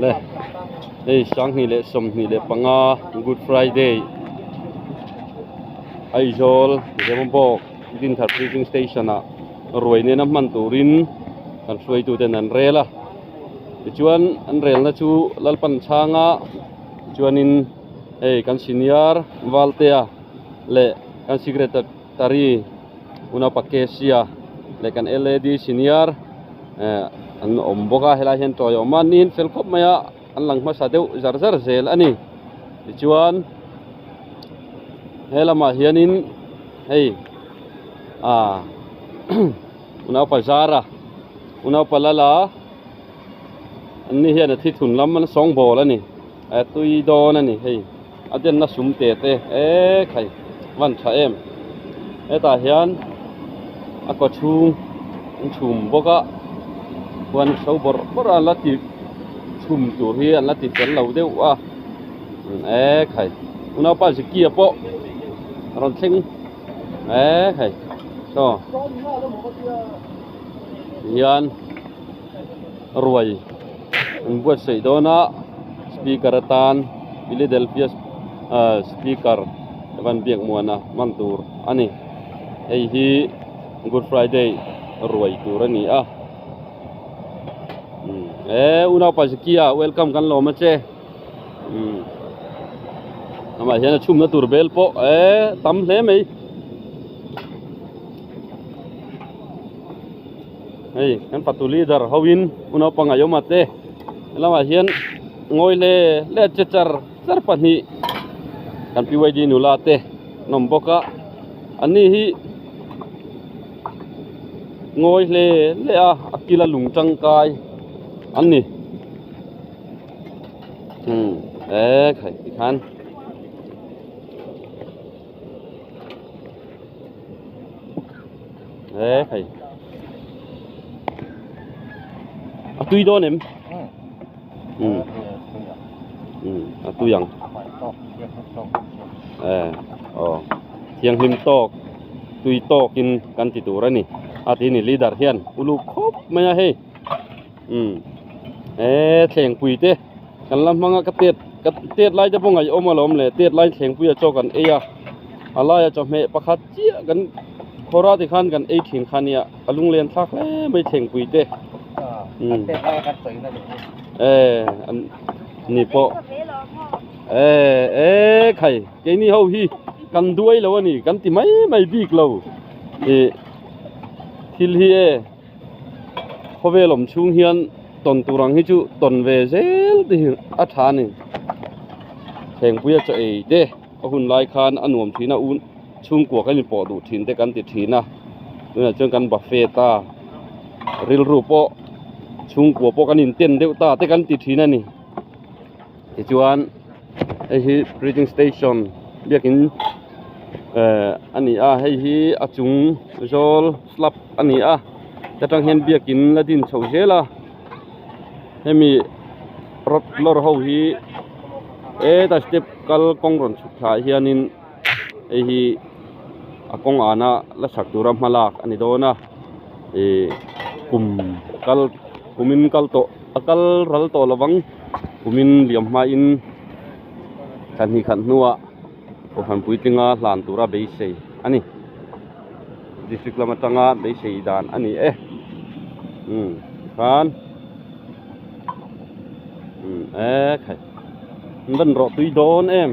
Le hei 2025 Good Friday Aizawl Zemabawk Dinthar Preaching Station ah ruai nena hman turin kan hruaitu ten an rel a tichuan an relna chu Lalpan chhanga tichuanin hei kan senior Valtea leh kan secretary Unaupa Kesia leh kan LAD senior eh an awm bawk a helai hian tawi a awm a ni in fel khawp mai a an lang hmasa deuh zar zar zel a ni tichuan he lamah hianin hei ah Unaupa Zara Unaupa Lala an ni hian a thithun lam an sawngbawl a ni a tui dawn a ni hei. A denna sum te te e khai van tha em hetah hian a kaw chhung an chhum bawk a huan so bawrh bawrh a an la ti chhum tur hi an la ti fel lo deuh a e khai unaupa Zikia pawh a rawn thleng e khai saw hian ruai an buatsaih dawn a speaker atan Philadelphia ah speaker Evan Biakmuana hman tur a ni hei hi Good Friday ruai tur a ni a umm e unaupa Zikia welcome kan lawm a che umm amah hian a chhumna tur bel pawh e tam hle mai. Hei kan fatu leader ho in u naupang a awm a te helamah hian ngawi hle hle che char char pahnih kan PYD nula te an awm bawk a an ni hi ngawi hle hle a a kila lung tangkai an ni umm e khai tikhan. E hei a tui dawn em um um a tui ang e aw thianghlim tawk tui tawk in kan ti tur a ni a ti ni leader hian uluk khawp mai a hei um e thlengpui te kan la hmang a ka tet ka tet lai te pawh ngaihawm alawm le tet lai thlengpui a chaw kan ei a a laia chawhmeh pakhat chiah kan khawra ti khan kan ei thin kha nia a lunglen thlak hle mai thlengpui te um e an ni pawh e e khai keini ho hi kan duai lo a ni kan ti mai mai bik lo ih thil hi e. Khawvel awm chhung hian tawn tur ang hi chu tawn ve zel te hi a tha a ni. Thlengpuia chaw ei te a hun lai khan a nuam thin a un chhungkua kan inpawh duh thin te kan ti thin a tunah chuan kan buffet ta rilru pawh chhungkua pawh kan inten deuh ta te kan ti thin a ni. Tichuan hei hi preaching station biakin eh a ni a hei hi a chung zawl slab a ni a ta tang hian biakin la din chho zel a hemi rod lawr ho hi heta step kal kawng rawn chhuk thla ah hianin hei hi a kawng ana la sak tura hma lak a ni dawn a ih kum kal kumin kal tawh a kal ral tawh lovang kumin liam hmain thla hnih khat hnuah kohhran puitlinga hlan tura beisei a ni district lam atanga beisei dan a ni e umm tikhan umm e khai an van rawh tui dawn em.